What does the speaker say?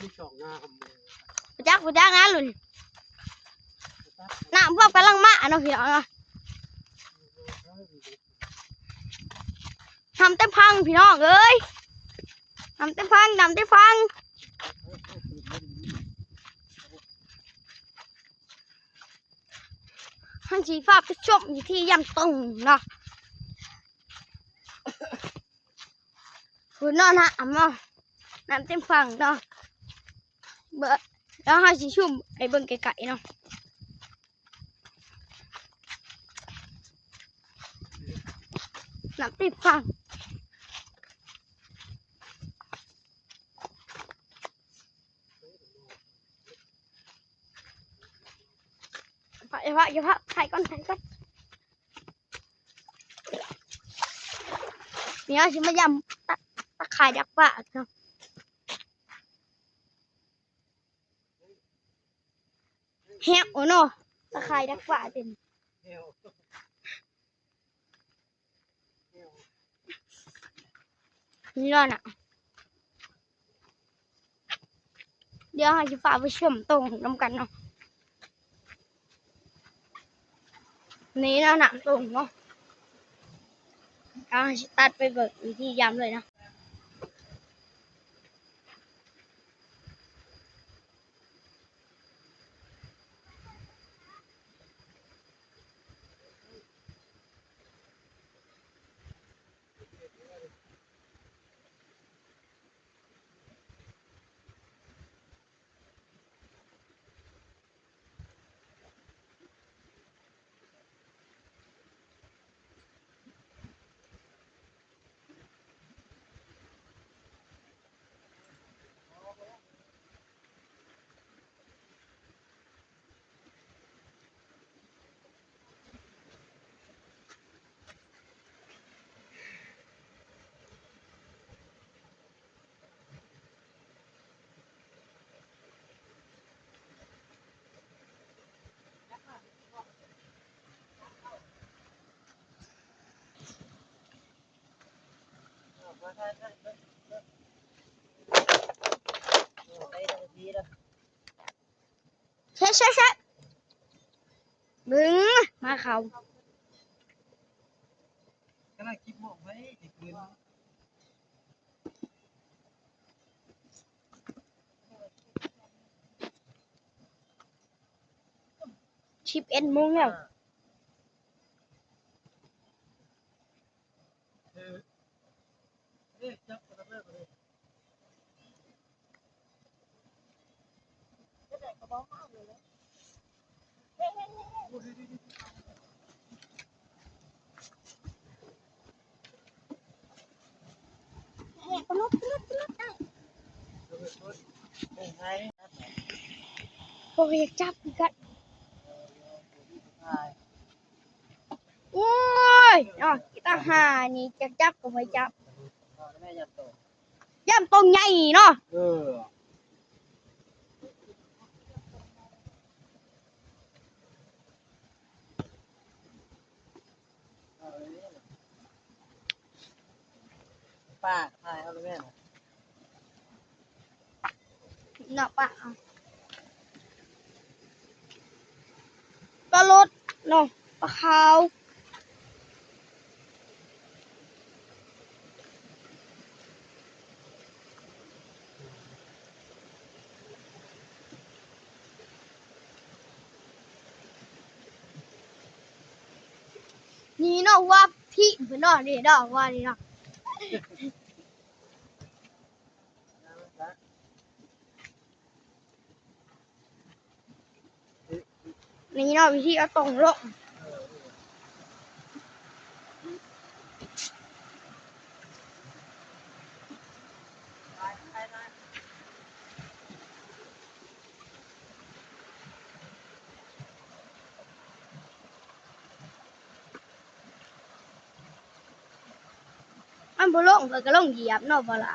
ມີສອງນ້ຳ ບໍ່ຈັກ ບໍ່ຈັກນະລຸ້ນ ນ້ຳພວກກຳລັງມາເນາະພີ່ນ້ອງເນາະ ນ້ຳເຕັມຝັ່ງພີ່ນ້ອງເອີຍ ນ້ຳເຕັມຝັ່ງ ນ້ຳເຕັມຝັ່ງ ເຮົາຊິພາໄປຊົມຢູ່ທີ່ຢາມຕົງເນາະ ພຸ້ນເນາະ ນ້ຳເນາະ ນ້ຳເຕັມຝັ່ງເນາະ ເບິ່ງ ແລ້ວເຮົາຊິຊູມໃຫ້ເບິ່ງໃກ້ໆເນາະ ນ້ຳເຕັມຝັ່ງ ຢ່າພາ ຢ່າພາ ຖ່າຍກ່ອນ ຖ່າຍກ່ອນ ນີ້ເຮົາຊິມາຢາມຕາ ຕາຂ່າຍດັກປາເນາະ ແຮວເນາະ ຕາຂ່າຍດັກປາເຕັມ ນີ້ເນາະ ດຽວເຮົາຊິພາໄປຊົມຕົງນຳກັນເນາະ ນີ້ເນາະ ຕົງເນາະ ດຽວເຮົາຊິຕັດໄປເບິ່ງວິທີຢາມເລີຍເນາະ. ເຊະ ເຊະ ເຊະ ເບິ່ງ ໝາເຂົາ ກຳລັງຈິບໝໍ້ໄວ້ ຊິຄືນ ສິບເອັດໂມງແລ້ວ. ໂອ້ຍ ຢາກຈັບຄືກັນ. ໂອ້ຍ ເນາະ ອີຕາຫ່ານີ້ ຈັກຈັບກໍບໍ່ຈັບ. ຢ້ານຕົງໃຫຍ່ເນາະ. ເອີ ປາກ ຖ່າຍເອົາແມ່ນ ເນາະ ປາກ ເອົາ ປາໂລດເນາະ ປາຂາວ. ນີ້ເນາະ ວ່າພີ້ເພິ່ນເນາະ ນີ້ເນາະ ວ່ານີ້ເນາະ. ນີ້ເນາະ ວິທີເອົາຕົງລົງ. ມັນບໍ່ລົງ ເພິ່ນກໍລົງຢຽບເນາະ ບໍ່ລະ.